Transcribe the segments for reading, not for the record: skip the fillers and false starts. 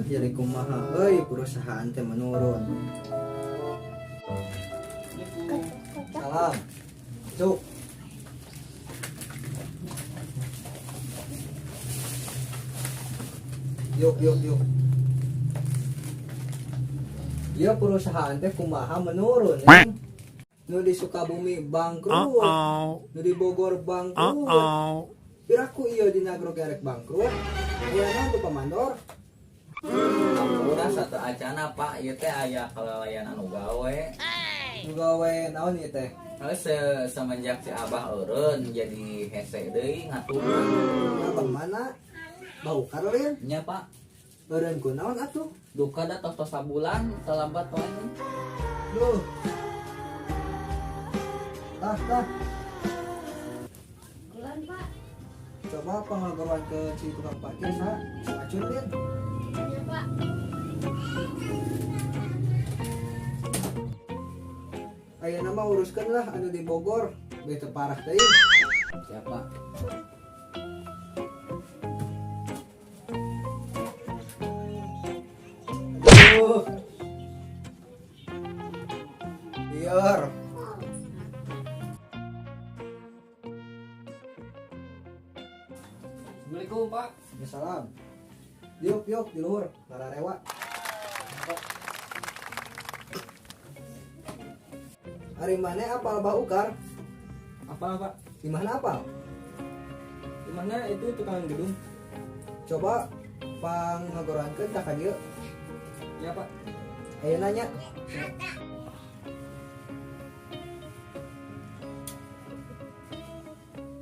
Jadi kumaha euy, perusahaan teh menurun. Salam. Cuk. Yuk, yuk, yuk. Ya, perusahaan teh kumaha menurun ya? Nu di Sukabumi bangkrut, nu di Bogor bangkrut. Piraku ieu di Nagrog erek bangkrut. Aya naon tuh, pamandor? Ampura sateuacana, Pak, ieu teh aya kelalaian anu gawe. Nu gawe naon ieu teh? Heuh, semenjak si Abah eureun jadi hese deui ngatur. Abah mana? Bau Karlin? Nya, Pak. Eureun ku naon atuh? Duka da tos tos sabulan terlambat wae. Duh. Tah, tah. Bulan, Pak. Coba pangagoroan ke si tukang parkir sa? Acun, Lin. Ya, Pak. Ayeuna mah uruskeun lah anu di Bogor. Beuh parah teuing. Siapa? Aduh. Liar. Assalamualaikum, Pak. Salam. Yuk, yuk, di luhur, ngararewa. Ari maneh apal Bah Ukar? Apa, Pak? Di mana apal? Di mana itu tukang gedung? Coba pang ngagoroankeun tah ka dieu. Ya, Pak. Ayo nanya.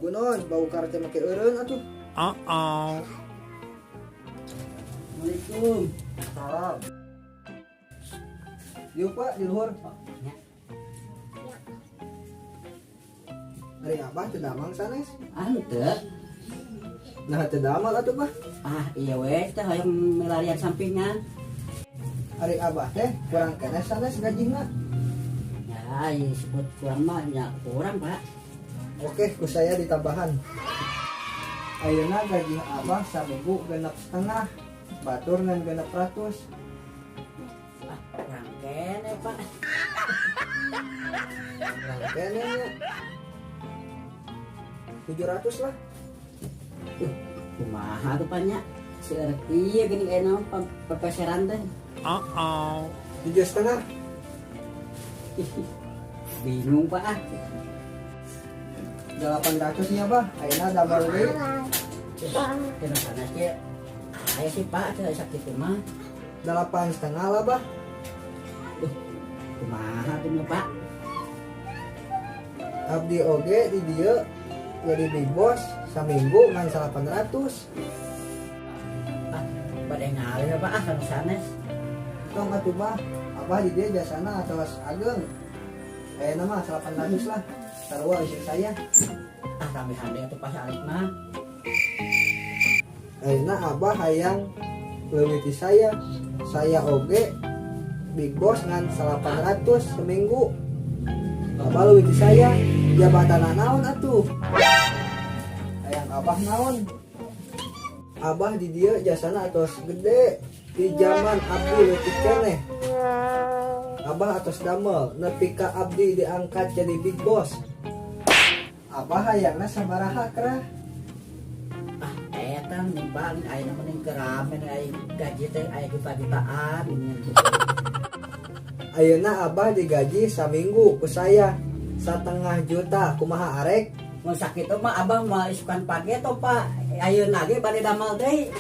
Kunaon Bah Ukar teh make eureun atuh? Assalamualaikum. Salam. Yuk, Pak, di luhur. Ya. Ari Abah teu damang sanes? Ah, henteu. Nah, teu damang atuh, Bah. Ah, iya weh, teh hayang milarian sampingan. Ari Abah teh kurang keneh sanes gajina? Ya, iya, sebut kurang mah nya kurang, Pak. Oke, ku saya ditambahan. Ayeuna gaji Abah saminggu 6,5. Batur ngan 600. Ah, kurang keneh, Pak. Kurang keneh nya. 700 lah. Kumaha tuh, Pak, nya? Seueur ieu geuning aya naon pepeseran teh. 7,5. Ih, bingung, Pak, ah. 800 nya, Bah. Ayeuna damel deui. Kena sanes ge. Aya sih, Pak, teh sakitu mah. 8,5 lah, Bah. Kumaha tuh nya, Pak? Abdi oge di dieu jadi big boss saminggu ngan 800. Ah, bade ngalih, Pak, ah kana sanes. Tong atuh, Bah. Abah di dieu jasana atos ageng. Ayeuna mah 800 lah. Sarua istri saya. Ah, rame hade atuh pas alik mah. Ayeuna Abah hayang leuwih ti saya. Saya oge big boss ngan 800 seminggu. Abah leuwih ti saya. Jabatan naon atuh? Hayang Abah naon? Abah di dieu jasana atos gede. Di zaman abdi leutik keneh. Abah atos damel nepi ka abdi diangkat jadi big boss. Abah hayangna sabaraha kerah? Ah, eta nih, Pak, ayeuna mending kerame aya gaji teh aya juta-jutaan gitu. Ayeuna Abah digaji saminggu ku saya 500.000, kumaha arek? Mun sakitu mah Abah moal isukan page to, Pak. Ayeuna ge bade damel deui.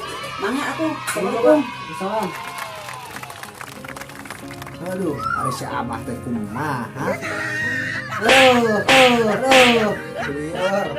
Mangga atuh. Assalamualaikum. Salam. Aduh, ari si Abah teh kumaha? Aduh, aduh, aduh. Liar.